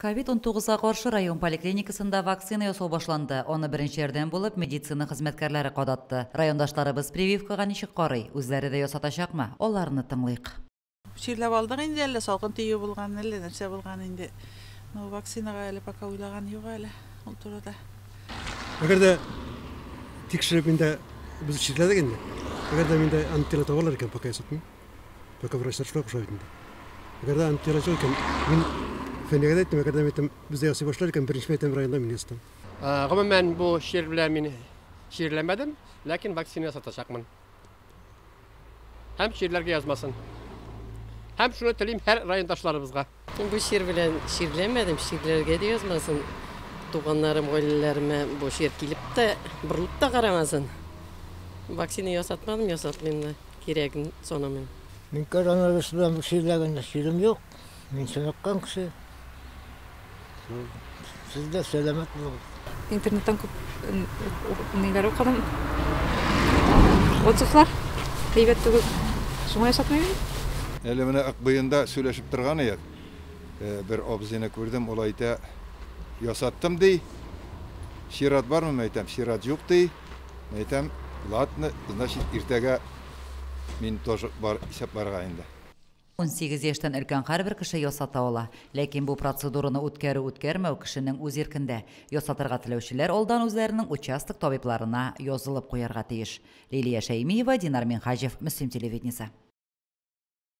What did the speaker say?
Ковид-19 га каршы район поликлиникасында вакцина ясау башланды. Аны беренчеләрдән булып медицина хезмәткәрләре кадатты. Райондашларыбыз прививкага ничек карый? Үзләре дә ясатачакмы? Аларны тыңлыйк. Чирләп алдык инде, әллә салкын тию булган, әллә нәрсә булган инде. Но вакцинага әле пока уйлаган юк әле ул турыда. Әгәр дә тикшереп инде без чирләдек инде. Әгәр дә миндә антитела табалар икән, пока ясатмыйм. Пока врачлар шулай куша бит инде. Әгәр дә антитела юк икән, мин Фәниягә дә әйттем, әгәр дә әйтәм, бездә ясый башлар икән, беренче әйтәм, районда мин ясатам. Гомумән, бу чир белән мин чирләмәдем, ләкин вакцина ясатачакмын. Һәм чирләргә язмасын. Һәм шуны телим һәр райондашларыбызга. Бу чир белән чирләмәдем, чирләргә дә язмасын. Туганнарым, гаиләләремә бу чир килеп тә, борылып та карамасын. Вакцина ясатмадым, ясатмыйм да, кирәген санамыйм. Мин коронавирус белән чирләгән чирем юк. Мин чыныккан кеше. Сез дә сәламәт булыгыз. Интернеттан күп ниләр укыдым. Отзывлар әйбәт түгел. Шуңа ясатмыйм. Әле менә Акбыенда сөйләшеп торган идек. Бер абзыйны күрдем, ул әйтә, ясаттым ди. Чират бармы, мин әйтәм, чират юк ди. Мин әйтәм, ладно, значит, иртәгә мин тоже бар исәп барга инде. 18 яшьтән өлкән һәрбер кеше ясата ала. Ләкин бу процедураны үткәрү-үткәрмәү кешенең үз иркендә. Ясатырга теләүчеләр алдан үзләренең участок табибларына язылып куярга тиеш. Лилия Шәймиева, Динар Минһаҗев, Мөслим телевидениесе.